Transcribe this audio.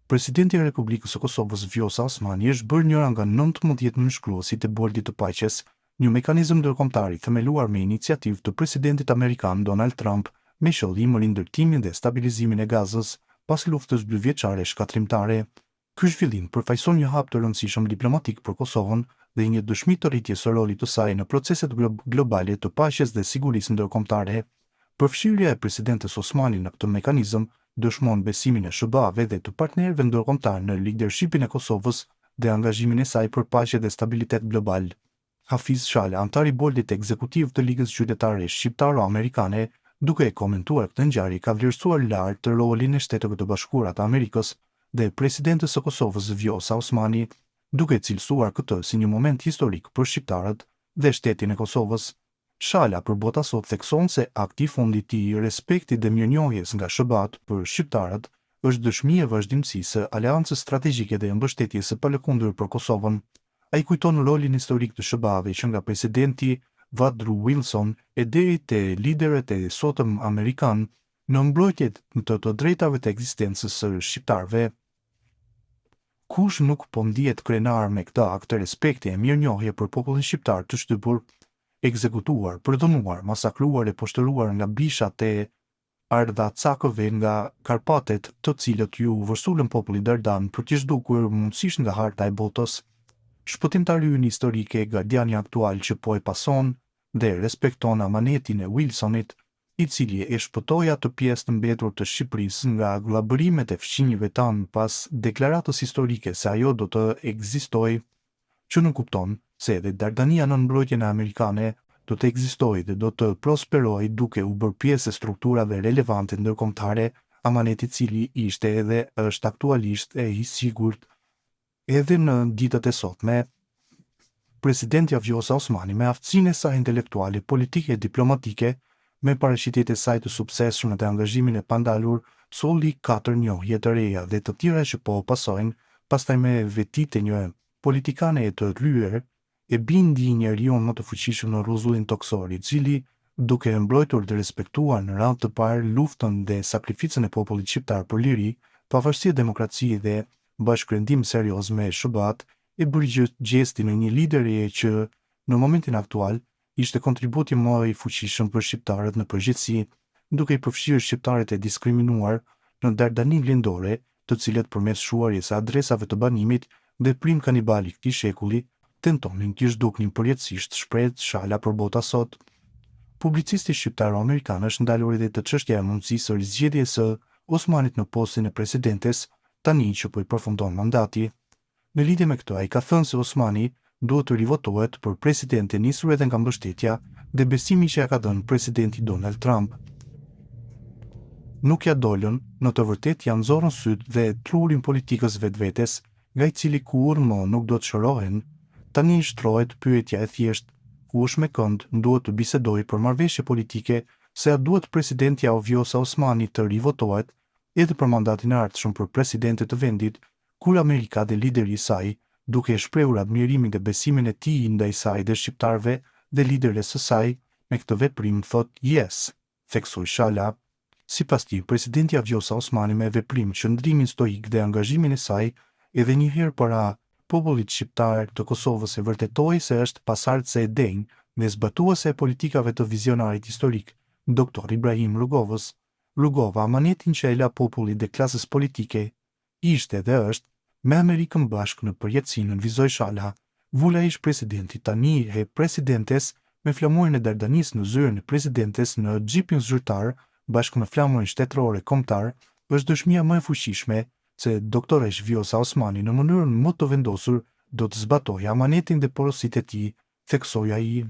Presidentja e Republikës së Kosovës, Vjosa Osmani është bërë njëra nga 19 nënshkruesit e Bordit të Paqes, një mekanizëm ndërkombëtar i themeluar me iniciativë të presidentit amerikan Donald Trump me qëllim rindërtimin dhe stabilizimin e Gazës pas luftës dyvjeçare shkatërrimtare. Ky zhvillim përfaqëson një hap të rëndësishëm diplomatik për Kosovën dhe një dëshmi të rritjes së rolit të saj në proceset globale të paqes dhe sigurisë ndërkombëtare. Përfshirja e presidentes Osmani në këtë mekanizëm dëshmon besimin e SHBA-ve dhe të partnerëve ndërkombëtarë në lidershipin e Kosovës dhe angazhimin e saj për paqe dhe stabilitet global. Hafiz Shala, anëtar i Bordit Ekzekutiv të Ligës Qytetare Shqiptaro-Amerikane, duke e komentuar këtë ngjarje ka vlerësuar lart rolin e Shteteve të Bashkuara të Amerikës dhe presidentes së Kosovës Vjosa Osmani, duke e cilësuar këtë si një moment historik për shqiptarët dhe shtetin e Kosovës. Shala për Bota Sot thekson se akti i fundit i respektit dhe mirënjohjes nga SHBA-të për shqiptarët është dëshmi e vazhdimësisë së aleancës strategjike dhe mbështetjes së palëkundur për Kosovën. Ai kujton rolin historik të SHBA-ve që nga presidenti Woodrow Wilson e deri te liderët e sotëm amerikanë në mbrojtje të të drejtave të ekzistencës së shqiptarëve. Kush nuk po ndihet krenar me këtë akt respekti e mirënjohje për popullin shqiptar të shtypur, ekzekutuar, përdhunuar, masakruar e poshtëruar nga bishat e ardhacakëve nga Karpatet, të cilët iu vërsulën popullit dardan për t'i zhdukur mundësisht nga harta e botës? Shpëtimtari ynë historik e gardiani aktual që po e pason dhe respekton amanetin e Wilsonit, i cili e shpëtoi atë pjesë të mbetur të Shqipërisë nga gllabërimet e fqinjëve tanë pas deklaratës historike se ajo do të ekzistojë, që nënkupton se edhe Dardania nën mbrojtjen e amerikane do të ekzistojë dhe do të prosperojë duke u bërë pjesë e strukturave relevante ndërkombëtare, amanet i cili ishte edhe është aktualisht e i sigurt Edhe në ditët e sotme, presidentja Vjosa Osmani me aftësinë e saj intelektuale, politike e diplomatike, me paraqitjet e saj të suksesshme dhe angazhimin e pandalur, solli katër njohje të reja dhe të tjera që po pasojnë, pastaj me vetitë e një politikaneje të rryer, e bindi njeriun më të fuqishëm në rruzullin tokësor, i cili, duke e mbrojtur dhe respektuar në radhë të parë luftën dhe sakrificën e popullit shqiptar për liri, pavarësi e demokraci dhe bashkërendim serioz me SHBA-të, e bëri gjestin e një lidereje që, në momentin aktual, ishte kontributi më i fuqishëm për shqiptarët në përgjithësi, duke i përfshirë shqiptarët e diskriminuar në Dardaninë Lindore, të cilët përmes shuarjes së adresave të banimit, veprim kanibal i këtij shekulli, tentonin t'i zhduknin përjetësisht, shprehet Shala për Bota Sot. Publicisti shqiptaro-amerikan është ndalur edhe te çështja e mundësisë së rizgjedhjes së Osmanit në postin e presidentes, tani që po i përfundon mandati. Në lidhje me këtë, ai ka thënë se Osmani duhet të rivotohet për presidente nisur edhe nga mbështetja dhe besimi që ia ka dhënë presidenti Donald Trump. Nuk ia dolën, në të vërtetë ia nxorën sytë dhe trurin politikës vetvetes, nga i cili kurrë më nuk do të shërohen. Tani shtrohet pyetja e thjeshtë, kush me kënd duhet të bisedojë për marrëveshje politike se a duhet presidentja Vjosa Osmani të rivotohet edhe për mandatin e ardhshëm për presidente të vendit, Kur Amerika dhe lideri i saj, duke e shprehur admirimin dhe besimin e tij ndaj saj dhe shqiptarëve dhe lideres së saj, me këtë veprim thotë yes, theksoi Shala. Sipas tij, presidentja Vjosa Osmani me veprim, qëndrimin stoik dhe angazhimin e saj edhe një herë para popullit shqiptar të Kosovës e vërtetoi se është pasardhëse e denjë dhe zbatuese e politikave të vizionarit historik, Doktor Ibrahim Rugovës. Rugova, amanetin që e la popullit dhe klasës politike Ishte dhe është, me Amerikën bashkë në përjetësi nënvizoi Shala. Vula e ish-presidentit tani e presidentes me flamurin e Dardanisë në zyrën e presidentes në xhipin zyrtar bashkë me flamurin shtetëror e kombëtar është dëshmia më e fuqishme se doktoreshë Vjosa Osmani në mënyrën më të vendosur do të zbatojë amanetin dhe porositë e tij, theksoi ai.